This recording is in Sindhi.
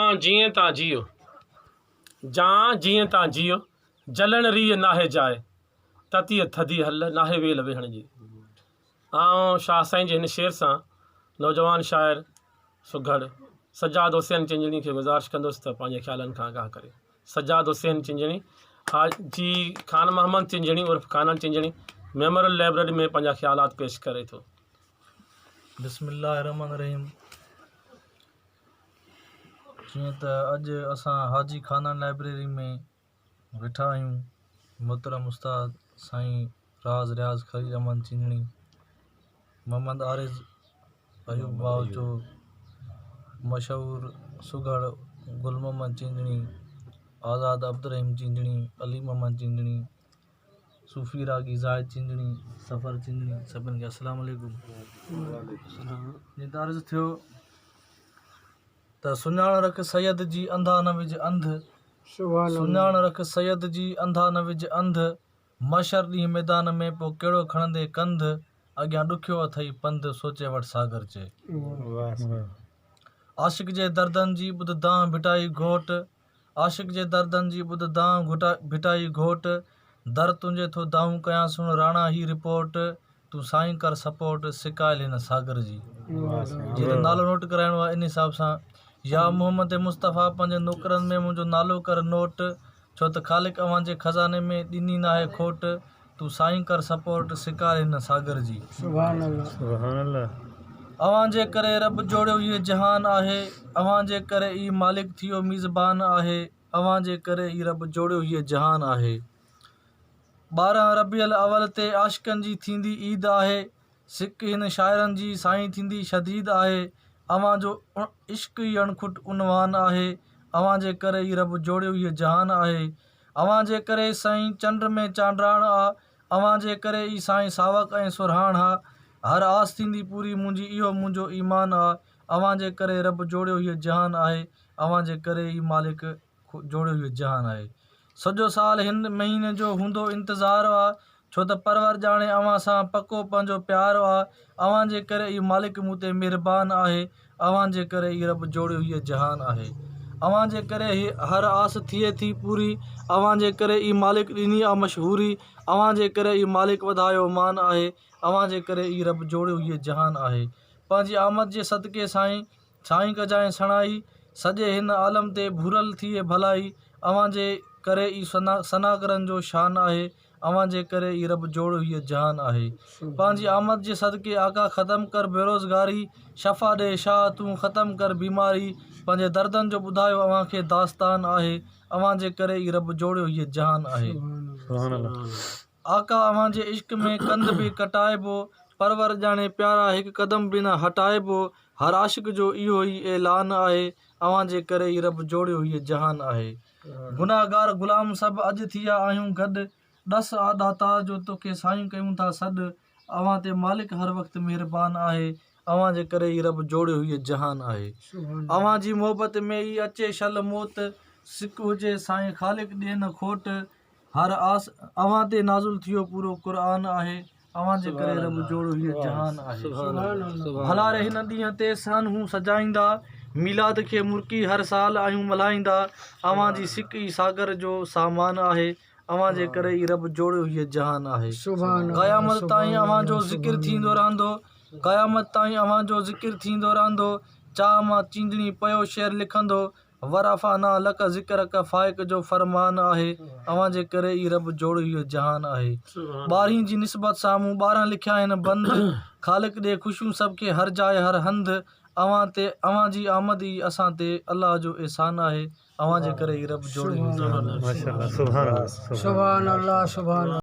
جان جيئن تان جيئو، جان جيئن تان جيئو، جلڻ ريء ناهي جاء، تتيء ٿڌي هل، ناهي ويل ويهڻ جي. آئون شاهه سائين جي هن شعر سان نوجوان شاعر سگهڙ سجاد حسين چنجڻي کي گذارش ڪندس ته پنهنجي خيالن کان آگاهه ڪري. سجاد حسين چنجڻي، حاجي خان محمد چنجڻي عرف خانڻ چنجڻي ميموريل لئبرري ۾ پنهنجا خيالات پيش ڪري ٿو. بسم الله الرحمن الرحيم جيئن ته اڄ اسان حاجي خانان لائبريري ۾ ويٺا آهيون محترم استاد سائين راز رياض خليل احمد چنجڻي محمد عارض ايوب باوچو مشهور سگهڙ گل محمد چنجڻي آزاد عبدالرحيم چنجڻي علي محمد چنجڻي صوفي راڳي زاهد چنجڻي سفر چنجڻي سڀن کي السلام عليڪم جيئن ته عرض ٿيو ته سڃاڻ رک سيد جي انڌا نه وجھ انڌ سڃاڻ رک سيد جي انڌا نه وجھ انڌ محشر ڏينهن ميدان ۾ پو ڪهڙو کڻندي ڪنڌ اڳيان ڏکيو اٿئي پنڌ سوچي وٺ ساگر چي عاشق جي دردن جي ٻڌ دانهن ڀٽائي گهوٽ عاشق جي دردن جي ٻڌ دانهن ڀٽائي گهوٽ در تنهنجي ٿو دانهون ڪيان سڻ راڻا هي رپورٽ تون سائين ڪر سپورٽ سڪايل هن ساگر جي جي ته نالو نوٽ ڪرائڻو آهي ان حساب سان يا محمد مصطفيٰ پنهنجي نوڪرن ۾ منهنجو نالو ڪر نوٽ ڇو ته خالق اوهان جي خزاني ۾ ڏني ناهي کوٽ تون سائين ڪر سپورٽ سڪار هن ساگر جي. سبحان الله. اوهان جي ڪري رب جوڙيو هيء جهان آهي اوهان جي ڪري ئي مالڪ ٿيو ميزبان آهي اوهان جي ڪري ئي رب جوڙيو هيء جهان آهي 12 ربيع الاول تي عاشقن جي ٿيندي عيد آهي سڪ هن شاعرن جي سائين ٿيندي شديد آهي اوهان جو عشق ئي اڻکٽ عنوان آهي اوهان جي ڪري ئي رب جوڙيو هيء جهان آهي اوهان جي ڪري سائين چنڊ ۾ چانڊراڻ آ، اوهان جي ڪري ئي سائين ساوڪ ۽ سرهاڻ آ، هر آس ٿيندي پوري منهنجي اهو منهنجو ايمان آ، اوهان جي ڪري رب جوڙيو هيء جهان آهي، اوهان جي ڪري ئي مالڪ جوڙيو هيء جهان آهي. سڄو سال هن مهيني جو هوندو انتظار آ، ڇو ته پرور ڄاڻي اوهان سان پڪو پنهنجو پيار آ، اوهان جي ڪري ئي مالڪ مون تي مهربان آهي، اوهان جي ڪري ئي رب جوڙيو هيء جهان آهي. اوهان جي ڪري ئي هر آس ٿئي ٿي پوري، اوهان جي ڪري ئي مالڪ ڏني آ مشهوري، اوهان جي ڪري ئي مالڪ وڌايو مان آهي، اوهان جي ڪري ئي رب جوڙيو هيء جهان آهي. پنهنجي آمد جي صدقي سائين، سائين ڪجانء سڻائي، سڄي هن عالم تي ڀورل ٿئي ڀلائي، اوهان جي ڪري ئي ثناگرن جو شان آهي، اوهان جي ڪري ئي رب جوڙيو هيء جهان آهي. پنهنجي آمد جي صدقي آقا ختم ڪر بيروزگاري، شفا ڏي شاهه تون ختم ڪر بيماري، پنهنجي دردن جو ٻڌايو اوهان کي داستان آهي، اوهان جي ڪري ئي رب جوڙيو هيء جهان آهي. آقا اوهان جي عشق ۾ ڪنڌ به ڪٽائبو، پرور ڄاڻي پيارا هڪ قدم به نه هٽائبو، هر عاشق جو اهو ئي اعلان آهي، اوهان جي ڪري ئي رب جوڙيو هيء جهان آهي. گنهگار غلام سڀ اڄ ٿيا آهيون گڏ، ڏس آ ڏاتار جو توکي سائين ڪيون ٿا سڏ، اوهان تي مالڪ هر وقت مهربان آهي، اوهان جي ڪري ئي رب جوڙيو هيء جهان آهي. اوهان جي محبت ۾ ئي اچي شل موت، سڪ هجي سائين خالق ڏي نه کوٽ، هر آس اوهان تي نازل ٿيو پورو قرآن آهي اوهان جي ڪري رب جوڙيو هيء جهان آهي ڀلاري هن ڏينهن تي سانحون سجائيندا ميلاد کي مرڪي هر سال آهيون ملهائيندا اوهان جي سڪ ئي ساگر جو سامان آهي اوهان جي ڪري ئي رب جوڙيو هيء جهان آهي قيامت تائين اوهان جو ذڪر ٿيندو رهندو قيامت تائين اوهان جو ذڪر ٿيندو رهندو چاهه مان چينجڻي پيو شعر لکندو ورفعنا لک ذڪرک فائق جو فرمان آهي اوهان جي ڪري ئي رب جوڙيو هيء جهان آهي ٻارهين جي نسبت سان مون 12 لکيا آهن بند خالق ڏي خوشيون سڀ کي هر جاء هر هنڌ اوهان تي اوهان جي آمد ئي اسان تي الله جو احسان آهي اوهان جي ڪري ئي رب جوڙيو هيء جهان آهي. سبحان الله سبحان الله.